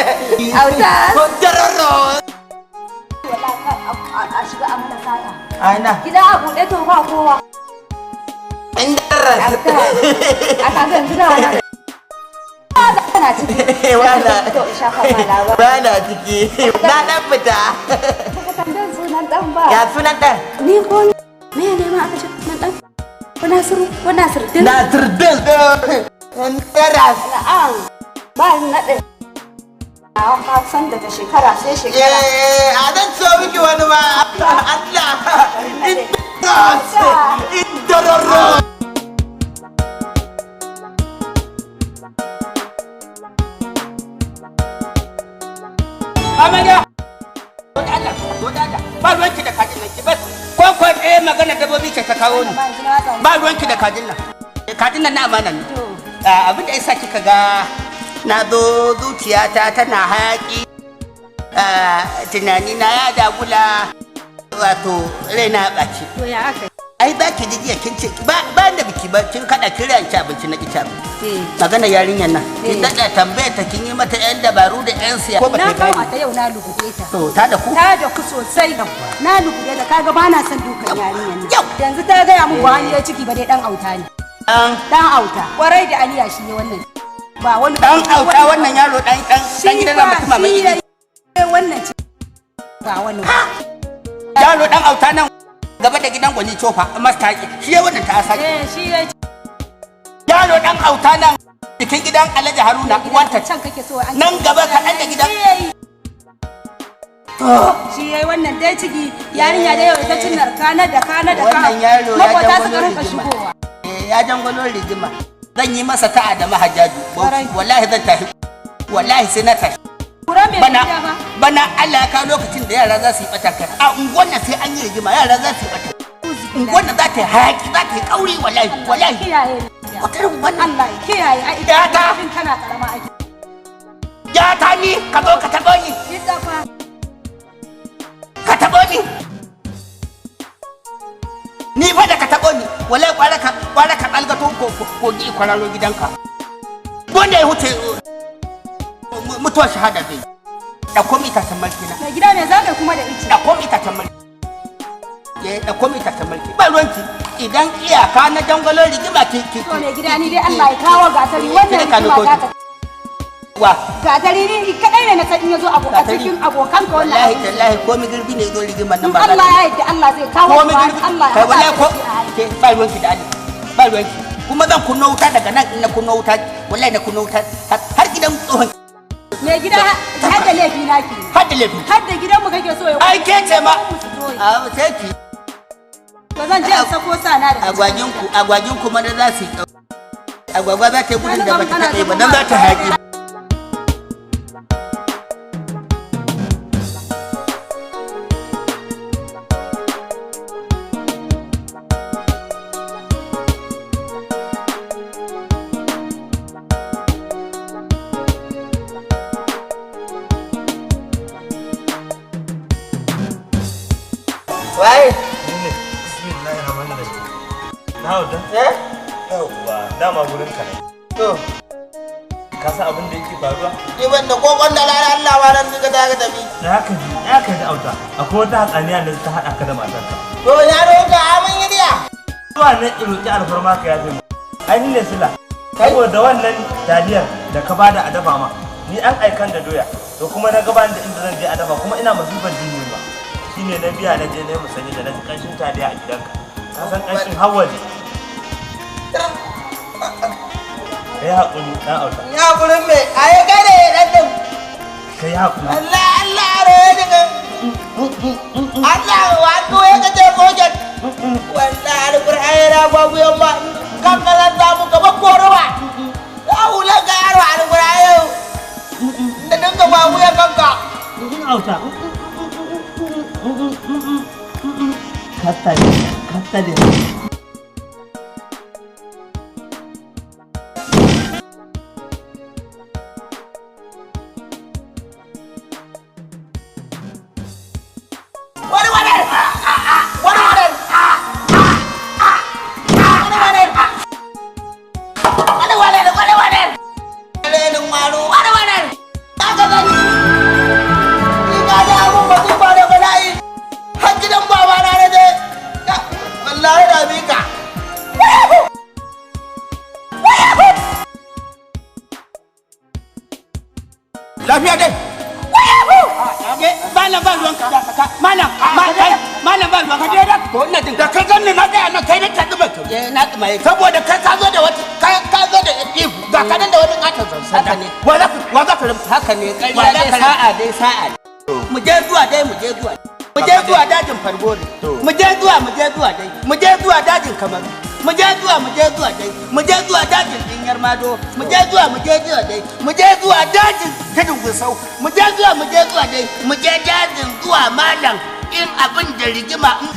Auta. Dararo. Wallahi a shiga a mana sata. Ana. Gida a buɗe to ba kowa. Indaras. Auta. A kaga yanzu da wannan. Kana ciki. Bana. To in shafa ma labari. Bana ciki. Na dan fita. Baka tambayar sunan dan ba. Ya sunan dan? Ni ko me ne ma aka ce sunan dan? Ko Nasiru ko Nasiruddin? Nasiruddin. Indaras. Na'am. Ba ni naɗe. Na ka san daga shekara sai shekara. Eh, a dan so miki wani ma. Allah. Indaras. Indararo. Amarya! Allah, Allah, ba ruwanki da kajin nan, ki bas. Ko ko eh magana dabbobi ce ta kawo ni. Ba ruwanki da kajin nan. Kajin nan na amana ne. Abin da yasa kika ga na zo zuciyata tana hayaki. Tunani na ya dagula, wato raina ya ɓaci. To ya aka? Ai ba ki ji jiya kin ce ba ba da biki ba kin kada kiran ci abinci na ki ci abinci. Magana yarinyar nan. Kin daɗa tambayar ta kin yi mata yan dabaru da yan siya. Ko ba Na ta kama gani. ta yau na lugude ta. To ta da ku. Ta da ku sosai. Na lugude ta, kaga ba na son dukan yarinyar nan. Yau. Yanzu ta gaya mun ba wani ya ciki ba dai dan auta ne. Dan Dan auta. Kwarai da aniya shi ne wannan. Ba wani dan auta wannan yaro dan dan dan gidan mutum mai shi ya wannan ciki. Ba wani. Yaro dan auta nan gaba da gidan gwani cofa masta shi ya wannan ta asali. Eh shi ya Yaro dan auta nan cikin gidan Alhaji Haruna wanta can kake so an nan gaba kaɗan da gidan. Shi yayi. Shi yayi wannan dai ciki yarinya da yau ita cin narka na da kana da ka. Wannan yaro ya Makwata suka jangwalo rinka rigima. shigowa. Ya jangwalo rigima. Zan yi masa ta'a da mahajjaju. Wallahi zan tashi. Wallahi sai na tashi. Kura mai Bana gida ba. bana Allah ya kawo lokacin da yara za su yi bata kai. A unguwar nan sai an yi rigima yara za su yi bata. Unguwar nan za ta yi hayaki za ta yi kauri wallahi wallahi. Kiyaye ni. Wata irin wannan Allah ya kiyaye ai Ya ta. abin tana karama ake. Ya ta ni ka zo ka taɓo ni. Ita fa Ka taɓo ni. Ni fa da ka taɓo ni wallahi kwara ka ɓalgato ko kogi kwararo gidanka. Wanda ya huce mutuwar shahada zai. Ɗauko mi itacen mulki na. mai gida me zaka kuma da ice. Ɗauko mi itacen mulki. Ya ɗauko mi itacen mulki. Ba ruwanki idan iyaka na dangwalon rigima ki ki. To mai gida ni dai Allah ya kawo gatari wannan Ki rika ni rigima kotu. za ta Wa. gatari ni kadai ne na san in yazo abu a Gatari. cikin abokan ka wannan. Wallahi tallahi ko mi girbi ne zo rigimar nan In ba za Allah ta ya yarda Allah zai kawo ko mi ba girbi Allah ya kai wallahi haɗa ko ka da shi a hali. ke ba ruwanki da Allah ba ruwanki kuma zan kunno wuta daga nan in na kunno wuta wallahi na kunno wuta har gidan tsohon Mai gida har da laifi na ke. har da laifi Har da gidanmu kake so ya ai ke ce ma Su toye. a sai ki To zan je in sako sana da agwagin ku agwagin ku ma da za su yi agwagwa za ta yi gudun da bata taɓe ba dan za ta haƙi. Waye? Ni ne. Bismillahir Rahmanir Rahim. Na hauta? Eh? Yawwa, dama gurin ka ne. To, Ka san abin da yake faruwa? ni ban da kokon da rana Allah ma nan duka ta ka tafi. Da haka ji, da haka ji auta. Akwai wata hatsaniya da ta haɗa ka da matarka. To, ya roƙa amin yi diya. Zuwa na in roƙi alfarma ka yafe mu. Ai ni ne sila. Saboda wannan taliyar da ka bada a dafa ma. Ni an aikan da doya. To kuma na gaban da inda zan je a dafa kuma ina masifar jin yunwa. Shine na biya na je na yi musanye da na ji ƙanshin taliya a gidanka. Ka san ƙanshin har waje. Ka yi haƙuri ɗan auta. Ya gurin me? Ai gane dan din. Ka yi haƙuri. Allah Allah ro diga. Allah wa to ya ka je gojen. Wallahi alqur'ani ra babu yamma. Kan kalan za mu gaba korowa. Ya hula ga yaro alqur'ani. Da dinga babu ya kanka. Auta. Kastare, kastare. Wani wani. Wani wani. Wani wani. Wani wani wani wani. Lenin waro wani wani. Ka ga gani. Malam, ba ruwanka. Malam, kai, malam, ba ruwanka. To, ina jin Da ka ganni na tsaya nan, kai na taɗi mai kyau. Eh, na tsumaye. Saboda kai ka zo da wata, ka zo da ihu, ga ka nan da wani katon Haka sanda. ne. Wa za ka rubuta? Haka ne, ƙarya Wa za dai ka sa'a dai sa'a. Mu je zuwa dai, mu je zuwa. Mu je zuwa dajin Fargore. Mu je zuwa, mu je zuwa dai. Mu je zuwa dajin Kamaru. Mu je zuwa, mu je zuwa dai. Mu je zuwa dajin Dinyar Mado. Mu je zuwa, mu je zuwa dai. Mu je zuwa dajin Tudun Gusau. Mu je zuwa, mu je zuwa dai. Mu je dajin zuwa, malam. In abin da rigima in